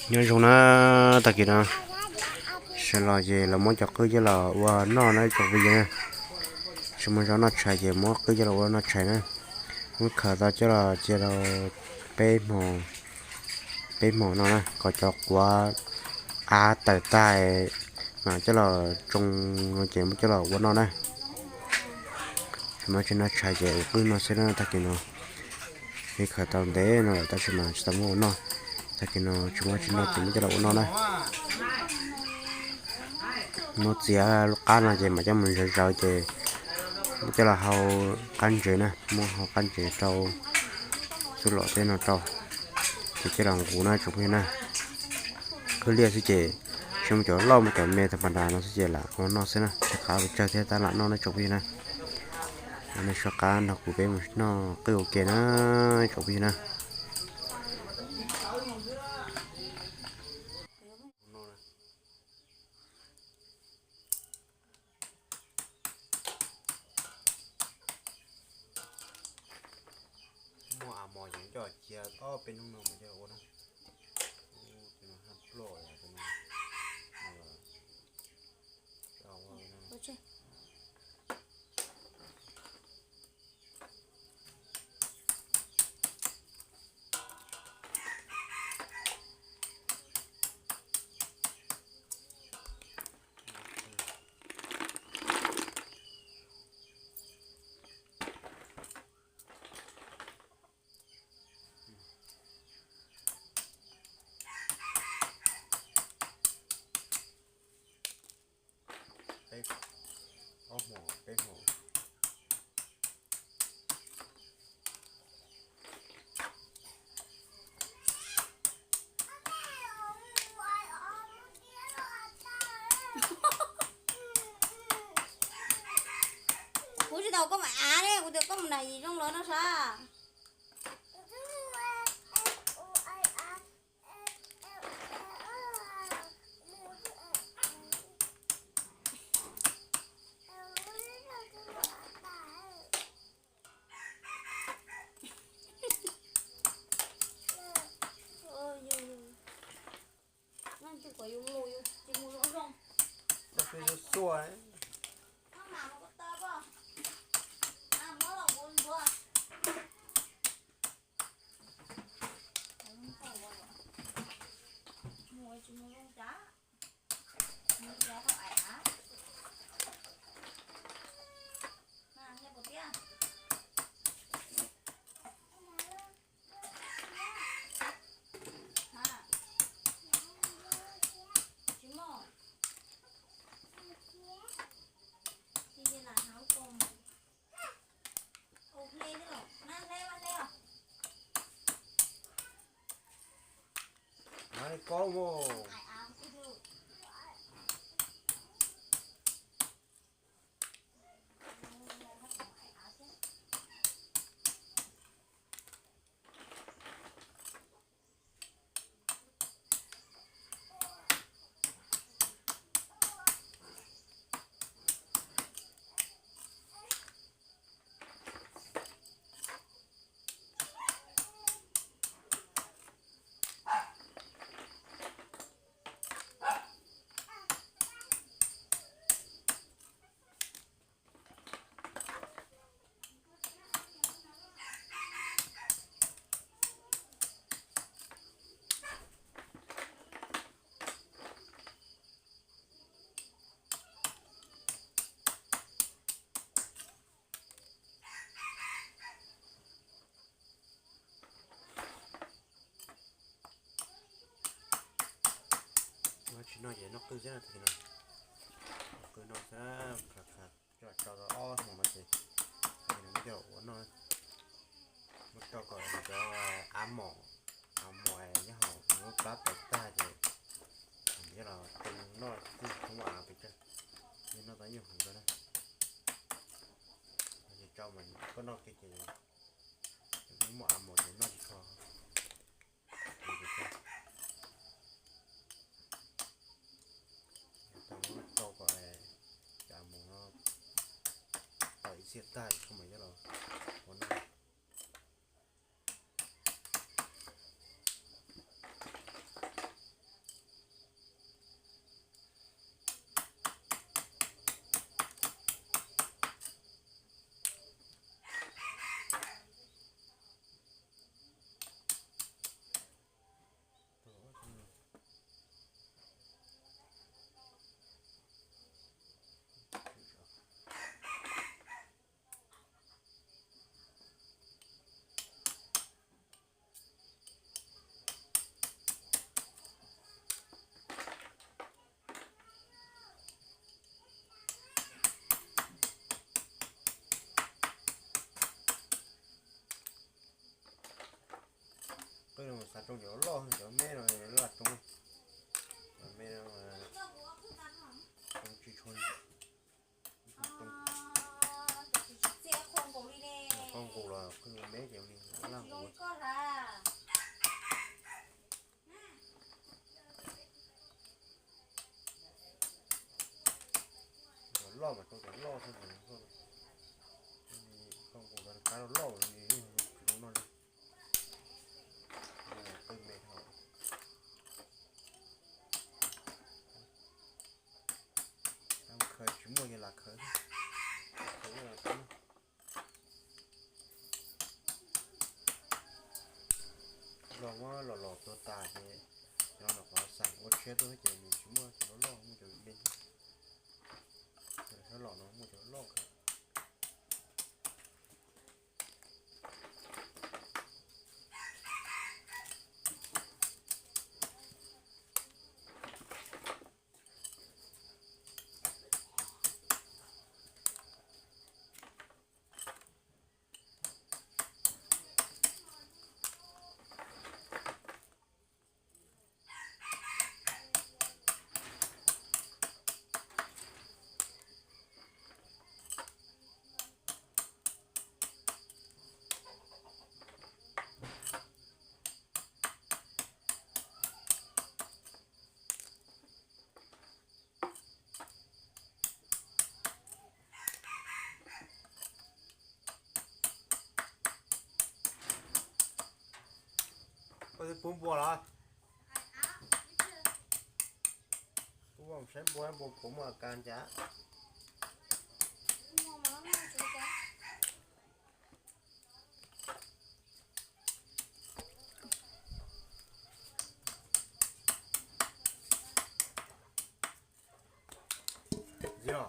Nyob zoo na, tag kis no sawv los ces los muab cov qwj coj los ua noj na tsoom phooj ywg na. Tsis muaj zaub noj tshais ces muab qwj coj los ua noj tshais na. Muab khaws tau coj los cia rau peb hmo, peb hmo no na kom cov quav av tawm tag mas coj los tsoo no ces muab coj los ua noj na. Tsis muaj tsis noj tshais ces ua qwj noj xwb na tag kis no. Peb khaws tau ntev no lawm tab sis mas tsis tau muab ua noj. Tag kis no tsis muaj tsis noj ces muab coj los ua noj na. Muab txiav lub qab no ces mam coj mus zawv zawv ces muab coj los hau qab ntsev na, muab hau qab ntsev rau xub los tej no rau ces coj los nqus na tsoom phooj ywg na. Khwb liaj xwb ces tsis muaj cov loj muaj cov me tag npas nrad no xwb ces lam ua noj xwb na, rov qab pes tsawg thiab tab lam noj na tsoom phooj ywg na. Nej soj qab nrog kuv peb mus noj qwj ua ke na tsoom phooj ywg na. Muaj av mos ces coj cia ob peb hnub no mas coj ua na. Tus no haj ploj, tus no, Peb, ob hmo, peb hmo. Kuv tsis tau koj mus av ne, kuv tias koj mus nram yim zoo los no sav. Tsis noj ces noj qwj xwb no, noj qwj noj xwb, qhov qhov coj tso tau ob hmo no ces muab coj ua noj, muab rau kom cov av mom, av mom nyob hauv nws lub plab tawm tag ces coj los noj qwj muab av pes tsawg, noj tau ib nyuag hmoov ntawd na. Ces tso mas koj noj kiag ces muab av mom ces noj tsis kho. Tau muab rau kom cov av mom no tau ib txhia tag es koj mam coj los ua noj. Tsoo cov loj, cov me no laj tsoo, cov me no tsoo tsis tshua, qau nqus los pheej me ces li laj nqus. Cov loj mas tsoo cov loj xwb, qau nqus los qab loj li zoo no li. Qw me dhau. Khaws tsis muaj ces lam khaws. Los muab los los tua tas ces cov no qhov xeem ua tshiab tuaj ces nws tsis muaj cov loj loj, muaj cov me me. Sab los no muaj cov loj kawg. Koj twb pub npua los? Pub saib npua, npua puas muaj a kas cas. Yog